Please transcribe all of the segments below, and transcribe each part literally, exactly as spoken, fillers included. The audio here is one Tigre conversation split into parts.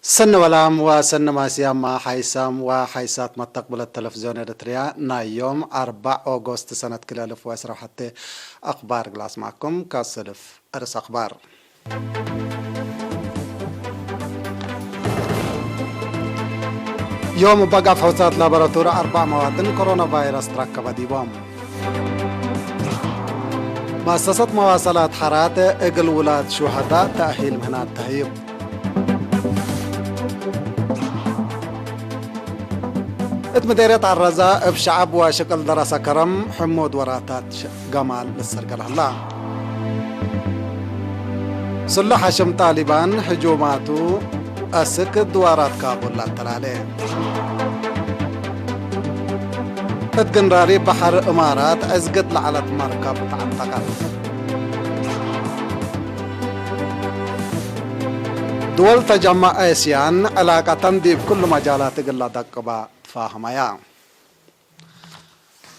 ሰኒ ወላም ወሰኒ ማስያማ ሓይሳም ወሓይሳት መተቅብለት ተለፍዝዮን ኤረትርያ፣ ናይ ዮም አርበዕ ኦጎስት ሰነት ክልኤ አልፍ ወዕስራ ወሐቴ አክባር እግል አስማዕኩም። ከሰልፍ እርስ አክባር። ዮም እበ ጋፍ ሐውሳት ላቦራቶሪ አርበዕ መዋጥን ኮሮና ቫይረስ ትረከበ ዲቦም። መአሰሰት መዋሰላት ሐራት እግል ውላድ ሹሀዳእ ተእሂል ምህናት ተህይብ። እት ምዴርየት ዐረዛ እብ ሸዐብ ወሽቅል ደረሰ ከረም ሕሙድ ወራታት ገማል ልሰርገል ሀላ። ስሉሕ ሐሽም ጣሊባን ህጁማቱ አስክ ድዋራት ካቡል ለአተላሌ። እት ግንራሪ በሐር እማራት ዕዝግት ለዐለት መርከብ ተዐንጠቀት። ድወል ተጀመዕ ኤስያን ዕላቀተን ዲብ ኩሉ መጃላት እግል ለደቅበ ትፋህመያ።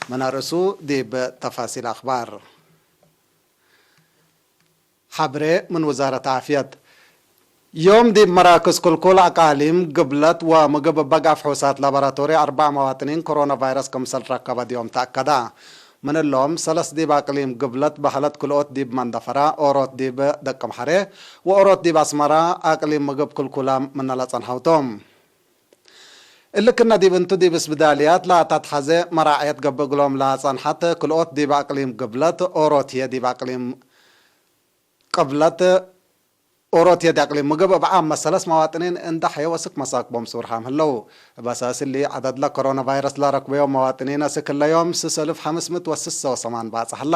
ምን አርእሱ ዲብ ተፋሲል አክባር። ሐብሬ ምን ውዛረት ዓፍየት። ዮም ዲብ መራክዝ ክልኩል አቃሊም ግብለት ወምግብ እበ ጋፍ ሑሳት ላቦራቶሪ አርበዕ መዋጥኒን ኮሮና ቫይረስ ክምሰል ረከበ ዲዮም ተአከደ። ምን እሎም ሰለስ ዲብ አቅሊም ግብለት በህለት ክልኦት ዲብ መንደፈራ፣ ኦሮት ዲብ ደቅምሐሬ ወኦሮት ዲብ አስመራ አቅሊም ምግብ ክልኩላም ምነ ለጸንሐው ቶም። እሊ ክነ ዲብ እንቱ ዲብ እስብዳልያት ለአተትሐዜ መራዕየት ገብእ እግሎም ለአጸንሐት ክልኦት ዲብ አቅሊም ግብለት፣ ኦሮት ህዬ ዲብ አቅሊም ቅብለት፣ ኦሮት ህዬ ዲብ አቅሊም ምግብ እብ ዓመ ሰለስ መዋጥኒን እንደ ሐየው አስክ መሳክቦም ሱርሓም ህለው። እብ አሳስ እሊ ዐደድ ለኮሮና ቫይረስ ለረክበዮም መዋጥኒን አስክ እለ ዮም ስስ እልፍ ሐምስ ምእት ወስሰ ወሰማን ባጽሕ ህላ።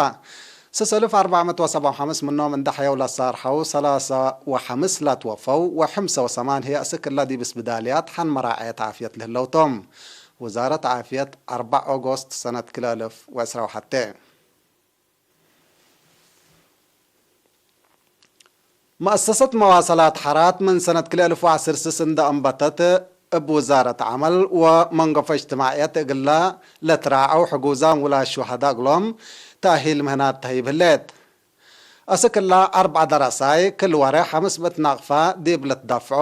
ስስ እልፍ አርበዕ ምእት ወሰብዓ ወሐምስ ምኖም እንደ ሐየው ለሳርሐው፣ ሰላሰ ወሐምስ ለትወፈው ወሐምሰ ወሰማን ህዬ አስክ እለ ዲብ እስብዳልያት ሐን መራዐየት ዓፍየት ለህለው ቶም። ውዛረት ዓፍየት፣ አርበዕ ኦጎስት ሰነት ክልኤ እልፍ ወዕስራ ወሐቴ። መአሰሰት መዋሰላት ሐራት ምን ሰነት ክልኤ እልፍ ወዐስር ስስ እንደ አንበተት፣ እብ ውዛረት ዐመል ወመንገፎ እጅትማዕየት እግለ ለትራዐው ሕጉዛም ውላድ ሹሀዳእ እግሎም ተእሂል ምህናት ተህይብ ህሌት። አስክ እለ አርበዕ ደረሳይ፣ ክል ወሬሕ ሐምስ ምእት ናቅፋ ዲብ ልትደፍዖ፣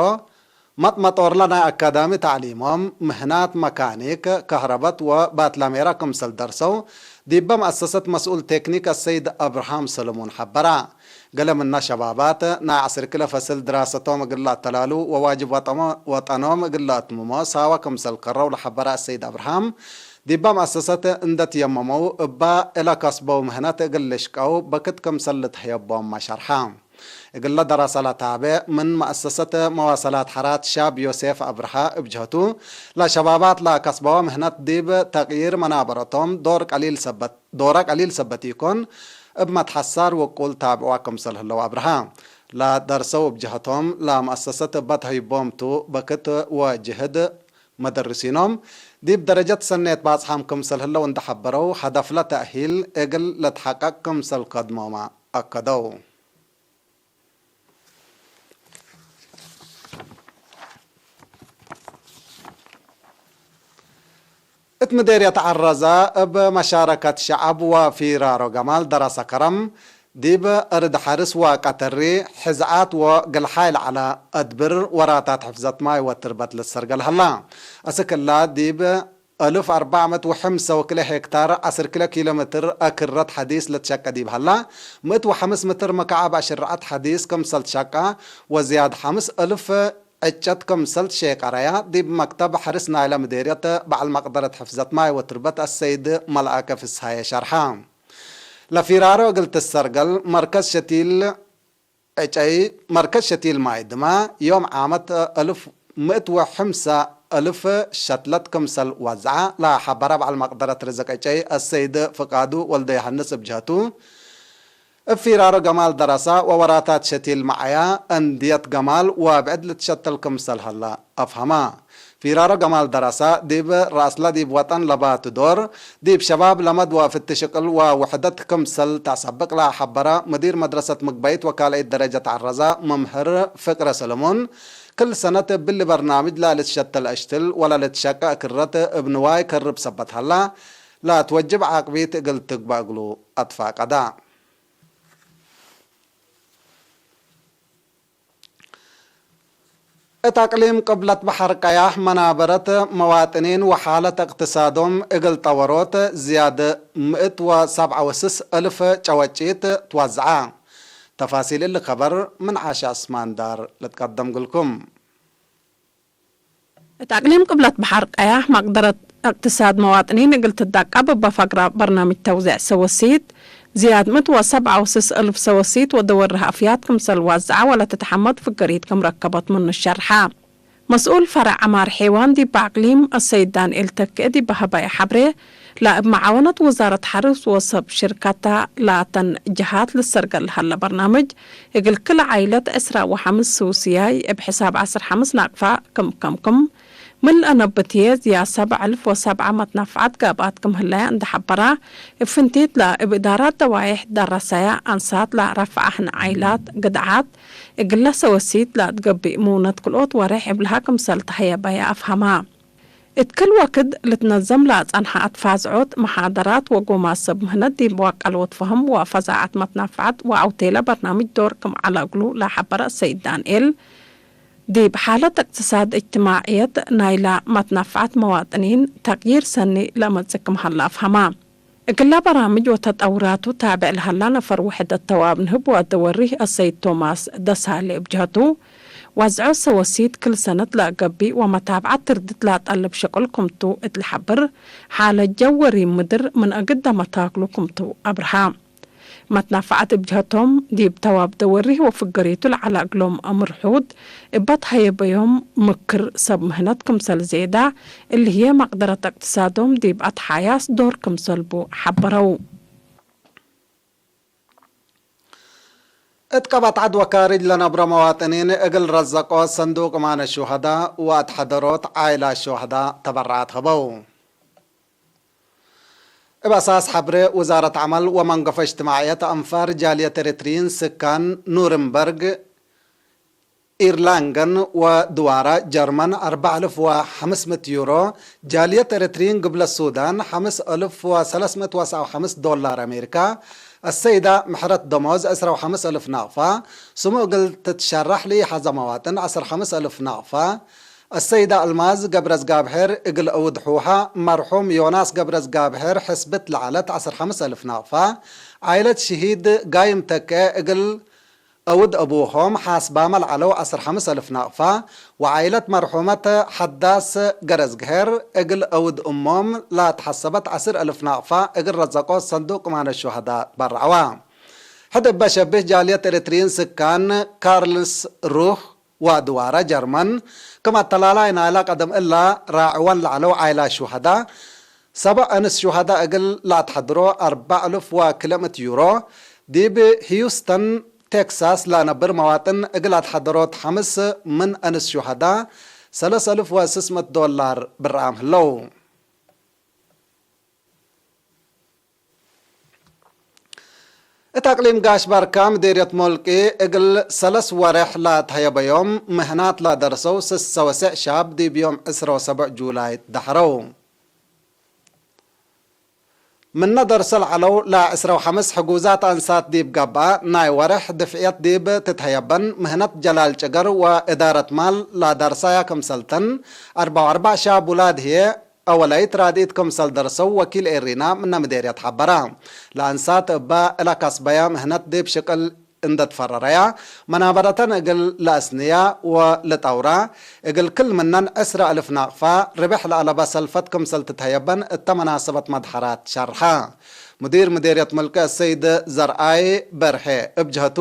መጥ-መጦርለ ናይ አካዳሚ ተዕሊሞም፣ ምህናት መካኒክ፣ ከህረበት ወባትላሜራ ክምሰል ደርሰው፣ ዲበ መአሰሰት መስኡል ቴክኒክ አሰይድ አብርሃም ሰለሞን ሐበረ። ገሌ ምነ ሸባባት፣ ናይ ዐስር ክለ ፈስል ድራሰቶም እግል ለአተላሉ ወዋጅብ ወጠሞ-፣ ወጠኖም እግል ለአትምሞ ሳወ ክምሰል ከረው ለሐበረ አሰይድ አብርሃም፣ ዲበ መአሰሰት እንደ ትየመመው እበ እለ ከስበው ምህነት እግል ልሽቀው በክት ክምሰል ልትሀየቦም መ ሸርሐ። እግለ ደረሰ ለታቤዕ ምን መአሰሰት መዋሰላት ሐራት ሻብ ዮሴፍ አብርሃ እብ ጀህቱ፣ ለሸባባት ለከስበወ ምህነት ዲብ ተቅይር መናበረቶም ዶር ቀሊል ሰበት፣ ዶረ ቀሊል ሰበት ኢኮን፣ እብ መትሐሳር ወቁል ታብዕዋ ክምሰል ህለው አብርሃ። ለደርሰው እብ ጀህቶም ለመአሰሰት እበ ተህይቦም ቱ፣ በክት ወጅህድ መደርሲኖም ዲብ ደረጀት ሰኔት ባጽሓም ክምሰል ህለው እንደ ሐበረው፣ ሀደፍለ ተእሂል እግል ልትሐቀቅ ክምሰል ከድሞመ አከደው። እት ምዴርየት ዐረዘ እብ መሻረከት ሸዐብ ወፊራሮ ገማል ደረሰ ከረም፣ ዲብ እርድ ሐርስ ወቀተሪ፣ ሕዝዓት ወግልሓይ ለዐለ አድብር ወራታት ሕፍዘት ማይ ወትርበት ልትሰርገል ሀላ። አስክ እለ ዲብ እልፍ አርበዕ ምእት ወሐምሰ ወክልኤ ሄክታር፣ ዐስር ኪሎ ሜትር፣ አክረት ሐዲስ ልትሸቀ ዲብ ሀላ፣ ምእት ወሐምስ ምትር መካዕብ አሽርዐት ሐዲስ ክምሰል ትሸቀ፣ ወዝያድ ሐምስ እልፍ ዕጨት ክምሰል ትሼቀረያ፣ ዲብ መክተብ ሐርስ ናይለ ምዴርየት በዐል መቅደረት ሕፍዘት ማይ ወትርበት አሰይድ መልአከ ፍስሃየ ሸርሐ። ለፊራሮ እግል ትሰርገል መርከዝ ሸቲል ዕጨይ መርከዝ ሸቲል ማይ ድማ፣ ዮም ዓመት እልፍ ምእት ወሐምሰ እልፍ ሸትለት ክምሰል ወዝዐ ለሐበረ በዐል መቅደረት ርዝቅ ዕጨይ አሰይድ ፍቃዱ ወልደዮሐንስ እብ ጀህቱ፣ እብ ፊራሮ ገማል ደረሰ ወወራታት ሸቲል መዓያ፣ አንድየት ገማል ወብዕድ ልትሸተል ክምሰል ሀለ አፍሀመ። ፊራሮ ገማል ደረሰ፣ ዲብ ረአስለ ዲብ ወጠን ለባቱ ዶር፣ ዲብ ሸባብ ለመድ ወፍቲ ሽቅል ወውሕደት ክምሰል ተአሰብቅ ለሐበረ ሙዲር መድረሰት ምግበይት ወካልአይት ደረጀት ዐረዘ መምህር ፍቅረ ሰለሞን፣ ክል ሰነት እብሊ በርናምጅ ለልትሸተል አሽትል ወለልትሸቀ ክረት እብ ንዋይ ከርብ ሰበት ሀላ፣ ለትወጅብ ዓቅቢት እግል ትግበእ እግሉ አትፋቀደ። እት አቅሊም ቅብለት በሐር ቀያሕ መናበረት መዋጥኒን ወሓለት እቅትሳዶም እግል ጠወሮት ዝያድ ምእት ወሰብዓ ወስስ እልፍ ጨወጪት ትወዝዐ። ተፋሲል እሊ ከበር ምን ዓሻ እስማንዳር ልትቀደም ግልኩም። እት አቅሊም ቅብለት በሐር ቀያሕ መቅደረት እቅትሳድ መዋጥኒን እግል ትዳቀብ እበ ፈግራ በርናምጅ ተውዜዕ ሰወሲት ዝያድ ምእት ወሰብዓ ወስስ እልፍ ሰወሲት ወደወርህ አፍያት ክምሰል ዋዝዐ ወለትትሐመድ ፍገሪት ክም ረከበት ምኑ ሸርሐ። መስኡል ፈረዕ ዐማር ሔዋን ዲብ አቅሊም አሰይድ ዳንኤል ተክኤ ዲብ ሀበየ ሐብሬ፣ ለእብ መዓወነት ውዛረት ሐርስ ወሰብ ሽርከታ ላተን ጀሃት ልሰርገል ለሀለ በርናምጅ፣ እግል ክል ዓይለት ዕስራ ወሐምስ ስውስያይ እብ ሕሳብ ዐስር ሐምስ ናቅፋ ክም ከምክም፣ ምን ለአነብትዬ ዝያድ ሰብዕ እልፍ ወሰብዓ መትናፍዓት ጋብአት ክም ህለያ እንዴ ሐበራ፣ እብ ፍንቲት ለእብ እዳራት ደዋይሕ ደረሰያ አንሳት ለረፍዐህን ዓይላት ግድዓት፣ እግለ ሰወሲት ለአትገብእ ምኡነት ክልኦት ወሬሕ እብልሃ ክምሰል ተሀየበየ አፍሀማ። እት ክል ወክድ ልትነዘም ለአጸንሐ አትፋዝዖት፣ መሓደራት ወጎማሰብ ምህነት ዲብ ዋቀሎት ፈህም ወፈዛዐት መትናፍዓት ወዐውቴለ በርናምጅ ዶር ክም ዐለ እግሉ ለሐበረ ሰይድ ዳንኤል፣ ዲብ ሓለት እቅትሳድ እጅትማዕየት ናይላ መትናፍዓት መዋጥኒን ተቅዪር ሰኒ ለአመጽእ ክም ሀለ አፍሀማ። እግላ በራምጅ ወተጠውራቱ ታብዕ ለሀላ ነፈር ውሕደት ተዋብ ንህብ ወአደወሪህ አሰይድ ቶማስ ደሳሌ እብ ጀህቱ፣ ዋዝዖ ሰወሲት ክል ሰነት ለአገብእ ወመታብዐት ትርድት ለአጠልብ ሸቅል ክምቱ እት ለሐብር፣ ሓለት ጀው ወሪም ምድር ምን አግደ መታክሉ ክምቱ አብርሃ። መትናፍዓት እብ ጀህቶም፣ ዲብ ተዋብ ደወሪህ ወፍገሪቱ ለዐለ እግሎም ምርሑድ እበ ተሀየበዮም ምክር ሰብ ምህነት ክምሰል ዜዳ፣ እሊ ህዬ መቅደረት እቅትሳዶም ዲብ አትሓያስ ዶር ክምሰል ቡ ሐበረው። እት ቀበት ዐድ ወካርጅ ለነብሮ መዋጥኒን እግል ረዘቆ ሰንዱቅ ማነ ሹሀዳ ወአትሐደሮት ዓይላ ሹሀዳ ተበረዓት ሀበው። እብ አሳስ ሐብሬ ውዛረት ዐመል ወመንገፎ እጅትማዕየት አንፋር ጃልየት ኤሪትሪይን ስካን ኑርንበርግ፣ ኢርላንገን ወድዋረ ጀርመን አርበዕ አልፍ ወሐምስ ምእት ዩሮ፣ ጃልየት ኤሪትሪይን ግብለ ሱዳን ሐምስ አልፍ ወሰለስ ምእት ወሰብዓ ወሐምስ ዶላር አሜሪካ፣ አሰይዳ ምሕረት ደሞዝ ዕስራ ወሐምስ አልፍ ናቅፋ፣ ስሙ እግል ትትሸረሕ ለኢሐዘ መዋጥን ዐስር ሐምስ አልፍ ናቅፋ፣ አሰይዳ አልማዝ ገብረዝጋብሔር እግል እውድ ሑሃ፣ መርሑም ዮናስ ገብረዝጋብሔር ሕስብት ለዐለት ዐስር ሐምስ አልፍ ናቅፋ፣ ዓይለት ሽሂድ ጋይም ተኬ እግል እውድ አቡሆም ሓስባመ ለዐለው ዐስር ሐምስ አልፍ ናቅፋ፣ ወዓይለት መርሑመት ሐዳስ ገረዝግሄር እግል እውድ እሞም ላትሐሰበት ዐስር አልፍ ናቅፋ እግል ረዘቆት ሰንዱቅ ማነ ሹሀዳ ትበረዐዋ። ሕድ እበ ሸብህ ጃልየት ኤሪትሪይን ስካን ካርልስሩህ ወአድዋረ ጀርመን፣ ክም አተላላይ ናይላ ቀደም እላ ራዕወን ለዐለው ዓይላ ሹሀዳ፣ ሰብዕ አንስ ሹሀዳ እግል ለአትሐድሮ አርበዕ አልፍ ወክልኤ ምእት ዩሮ፣ ዲብ ህዩስተን ቴክሳስ ለነብር መዋጥን እግል አትሐደሮት ሐምስ ምን አንስ ሹሀዳ፣ ሰለስ አልፍ ወስስ ምእት ዶላር ብርአም ህለው። እት አቅሊም ጋሽ ባርካ ምዴርየት ሞልቂ እግል ሰለስ ወሬሕ ለተሀየበዮም ምህናት ለደርሰው ስስ ሰወሴዕ ሻብ ዲብ ዮም ዕስራ ወሰብዕ ጁላይ ደሐረው። ምነ ደርሰ ለዐለው ለዕስራ ወሐምስ ሕጉዛት አንሳት ዲብ ገብአ ናይ ወሬሕ ድፍዕየት ዲብ ትትሀየበን ምህነት ጀላል ጭገር ወእዳረት ማል ለደርሰያ ክምሰልተን፣ አርበዕ ወአርበዕ ሻብ ውላድ ህዬ አወላይት ራድኢት ክምሰል ደርሰው ወኪል ኤሪና ምነ ምዴርየት ሐበረ። ለአንሳት እበ እለ ከስበያ ምህነት ዲብ ሽቅል እንደ ትፈረረያ፣ መናበረተን እግል ለአስንያ ወለጠውራ፣ እግል ክል ምነን ዕስረ አልፍ ናቅፋ ርብሕ ለአለበ ሰልፈት ክምሰል ትትሀየበን እተ መናሰበት መድሐራት ሸርሐ። ሙዲር ምዴርየት ሙልቂ አሰይድ ዘርአይ በርሄ እብ ጀህቱ፣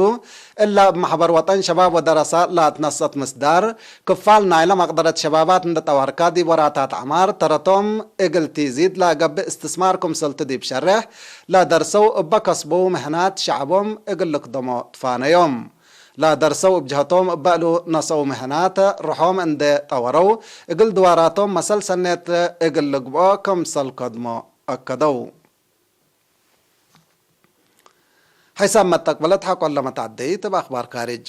እላ እብ መሕበር ወጠን ሸባብ ወደረሳ ለአትነሰት ምስዳር፣ ክፋል ናይለ መቅደረት ሸባባት እንደ ጠዋርካ ዲብ ወራታት ዐማር ተረቶም እግል ቲዚድ ለገብእ እስትስማር ክምሰልቱ ዲብ ሸሬሕ ለደርሰው እበ ከስበው ምህናት ሸዕቦም እግል ልክደሞ ትፋነዮም። ለደርሰው እብ ጀህቶም እበ እሉ ነሰው ምህናት ርሖም እንዴ ጠወረው እግል ድዋራቶም መሰል ሰኔት እግል ልግብኦ ክምሰል ከድሞ አከደው። ሕሳብ መጠቅበለት ሐቆለ መትዐደይት እብ አክባር ካርጅ።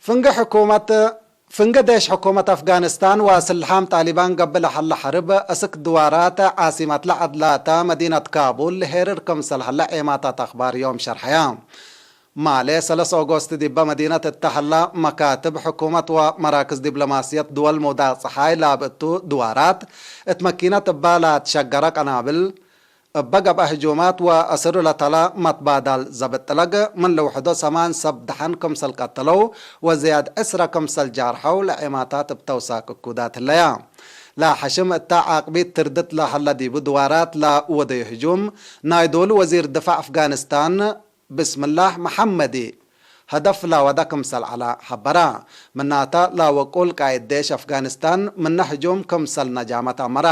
ፍንጌ ሕኩመት ፍንጌ ዴሽ ሕኩመት አፍጋኒስታን ወስልሓም ጣሊባን ገብእ ለሀለ ሐርብ፣ አስክ ድዋራት ዓሲመትለ ዐድ ላተ መዲነት ካቡል ለሄርር ክምሰል ሀለ ዔማታት አክባር ዮም ሸርሐየ። ማሌ ሰለስ ኦጎስት ዲበ መዲነት እተ ሀላ መካትብ ሕኩመት ወመራክዝ ዲብሎማስየት ድወል ምውዳቅ ጸሓይ ላብ እቱ ድዋራት እት መኪነት እባ ላትሸገረ ቀናብል እበ ገብአ ህጁማት ወአስሩ ለተለ መትባዳል ዘብጥለግ ምን ልውሕዶ ሰማን ሰብ ደሐን ክምሰል ቀተለው ወዝያድ ዕስረ ክምሰል ጃርሐው ለዔማታት እብ ተውሳክ እኩዳት ህለያ። ለሐሽም እተ ዓቅቢት ትርድት ለሀለ ዲቡ ድዋራት ለወደዩ ህጁም ናይ ዶሉ ወዚር ድፋዕ አፍጋኒስታን ብስምላህ መሐመዲ፣ ሀደፍ ላወደ ክምሰል ዐለ ሐበረ። ምናተ ላወቁል ቃእድ ዴሽ አፍጋኒስታን ምነ ህጁም ክምሰል ነጃመት አመረ።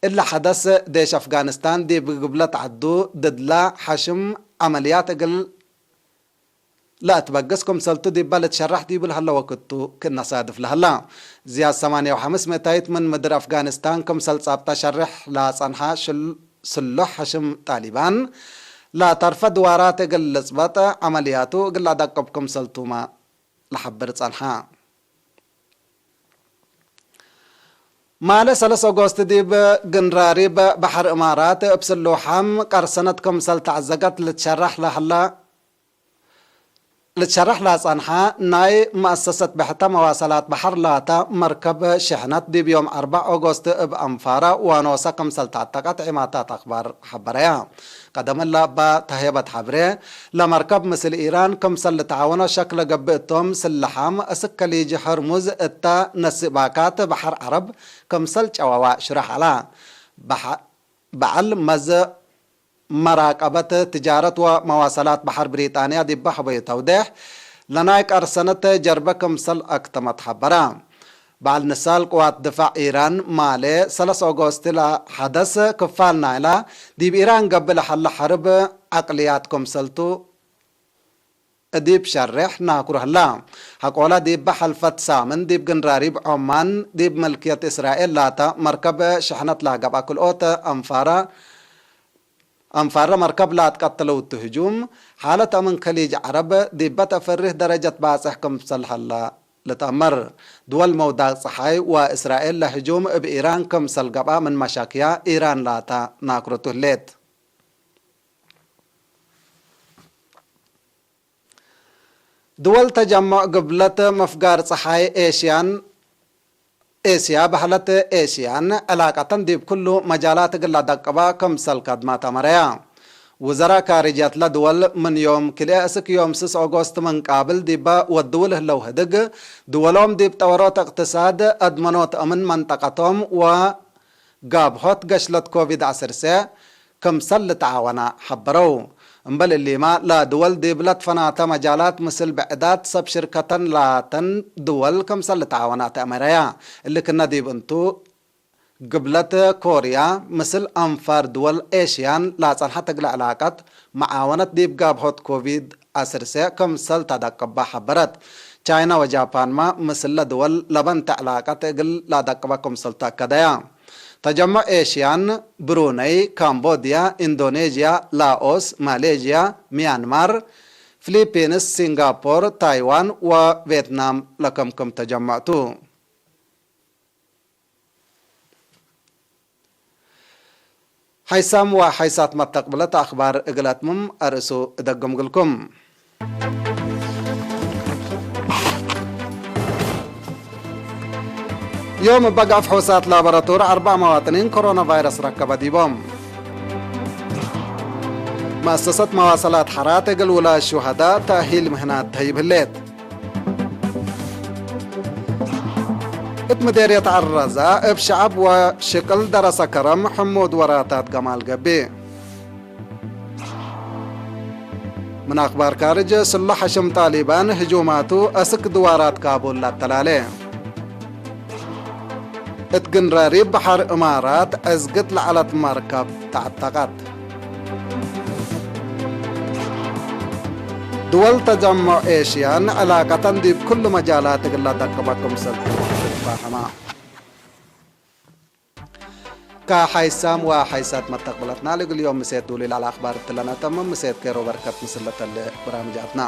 እለ ሐደስ ዴሽ አፍጋኒስታን ዲብ ግብለት ዐዱ ድድለ ሐሽም ዐመልያት እግል ለአትበግስ ክምሰልቱ ዲበ ልትሸረሕ ዲቡ ለሀለ ወክቱ ክእነ ሳድፍ ለሀለ። ዝያድ ሰማንየ ወሐምስ ምእታይት ምን ምድር አፍጋኒስታን ክምሰል ጸብጠ ሸርሕ ለጸንሐ ሽል ስሎሕ ሐሽም ጣሊባን፣ ለተርፈ ድዋራት እግል ልጽበጥ ዐመልያቱ እግል ለአደቅብ ክምሰልቱመ ለሐብር ጸንሐ። ማሌ ሰለስ ኦጎስት ዲብ ግንራሪብ በሐር እማራት እብ ስሎሓም ቀርሰነት ክምሰል ተዐዘገት ልትሸረሕ ለሀለ፣ ልትሸረሕ ለጸንሐ ናይ መአሰሰት ብሕተ መዋሰላት በሐር ላተ መርከብ ሽሕነት ዲብ ዮም አርበዕ ኦጎስት እብ አንፋረ ዋኖሰ ክምሰል ተዐተቀት ዒማታት አክባር ሐበረያ። ቀደም እለ እበ ተህየበት ሐብሬ፣ ለመርከብ ምስል ኢራን ክምሰል ልትዓወኖ ሸክ ለገብእ እቶም፣ ስልሓም እስክ ከሊጅ ሕርሙዝ እተ ነስእ ባካት በሐር ዐረብ ክምሰል ጨዋዋ ሽረሕ ዐለ። በሐ-፣ በዐል መዝ መራቀበት ትጃረት ወመዋሰላት በሐር ብሪጣንያ ዲበ ሀበዩ ተውዴሕ፣ ለናይ ቀርሰነት ጀርበ ክምሰል አክተመት ሐበረ። በዐል ንሳል ቅዋት ድፋዕ ኢራን ማሌ ሰለስ ኦጎስት ለሐደስ ክፋል ናይላ ዲብ ኢራን ገብእ ለሀለ ሐርብ ዐቅልያት ክምሰልቱ ዲብ ሸሬሕ ናክሩ ህላ። ሐቆለ ዲብ ሐልፈት ሳምን ዲብ ግንራሪብ ዖማን ዲብ ምልክየት እስራኤል ላተ መርከብ ሽሕነት ለገብአ ክልኦት አንፋረ፣ አንፋረ መርከብ ላትቀተለው እቱ ህጁም፣ ሓለት አምን ከሊጅ ዐረብ ዲበ ተፈሪህ ደረጀት ባጽሕ ክምሰል ሀለ ልትአመር። ድወል መውዳቅ ጸሓይ ወእስራኤል ለህጁም እብ ኢራን ክምሰል ገብአ ምን መሻክያ ኢራን ላተ ናክረቱ ህሌት። ድወል ተጀሞዕ ግብለት ምፍጋር ጸሓይ ኤሽያን፣ ኤስያ በህለት ኤሽያን ዕላቀተን ዲብ ኩሉ መጃላት እግል ለደቅበ ክምሰል ከድመት አመረያ። ውዘራእ ካርጅየት ለድወል ምን ዮም ክልኤ እስክ ዮም ስስ ኦጎስት ምን ቃብል ዲበ ወድው ለህለው ህድግ፣ ድወሎም ዲብ ጠወሮት እቅትሳድ አድመኖት እምን መንጠቀቶም ወ ጋብሆት ገሽለት ኮቪድ ዐሰርተ ክምሰል ልትዓወና ሐበረው። እምበል እሊመ፣ ለድወል ዲብ ለትፈናተ መጃላት ምስል ብዕዳት ሰብ ሽርከተን ላተን ድወል ክምሰል ልትዓወና ተአመረያ። እሊ ክነ ዲብ እንቱ፣ ግብለት ኮርያ ምስል አንፋር ድወል ኤሽያን ላጸንሐት እግለ ዕላቀት መዓወነት ዲብ ጋብሆት ኮቪድ ዐሰርተ ክምሰል ተደቅበ ሐበረት። ቻይና ወጃፓንመ ምስለ ድወል ለበንተ ዕላቀት እግል ለአደቅበ ክምሰል ተአከደያ። ተጀሙዕ ኤሽያን፣ ብሩነይ፣ ካምቦድያ፣ ኢንዶኔዥያ፣ ላኦስ፣ ማሌዥያ፣ ሚያንማር፣ ፊሊፒንስ፣ ሲንጋፖር፣ ታይዋን ወቬትናም ለክምክም ተጀሙዕ ቱ። ሐይሳም ወሐይሳት መተቅብለት አክባር እግል አትምም አርእሱ እደግም እግልኩም። ዮም እበ ገአፍ ሑሳት ላቦራቶር አርበዕ መዋጥኒን ኮሮና ቫይረስ ረከበ ዲቦም። መአሰሰት መዋሰላት ሐራት እግል ውላድ ሹሀዳእ ተእሂል ምህናት ተህይብ ህሌት። እት ምዴርየት ዐረዛ እብ ሸዐብ ወሽቅል ደረሰ ከረም ሕሙድ ወራታት ገማል ገብእ። ምን አክባር ካርጅ፣ ስሎ ሐሽም ጣሊባን ህጁማቱ አስክ ድዋራት ካቡል ለአተላሌ። እት ግንራሪብ በሐር እማራት ዕዝግት ለዐለት መርከብ ተዐተቀት። ድወል ተጀሙዕ ኤሽያን ዕላቀተን ዲብ ኩሉ መጃላት እግል ለደቅበ ክምሰል ትትፋሀማ። ከሐይሳም ወሐይሳት መተቅብለትና ለእግል ዮም ምሴት ዱሊል አልአክባር እትለነ ተምም። ምሴት ኬሮ በርከት ምስል ለተሌ ብራምጃትና።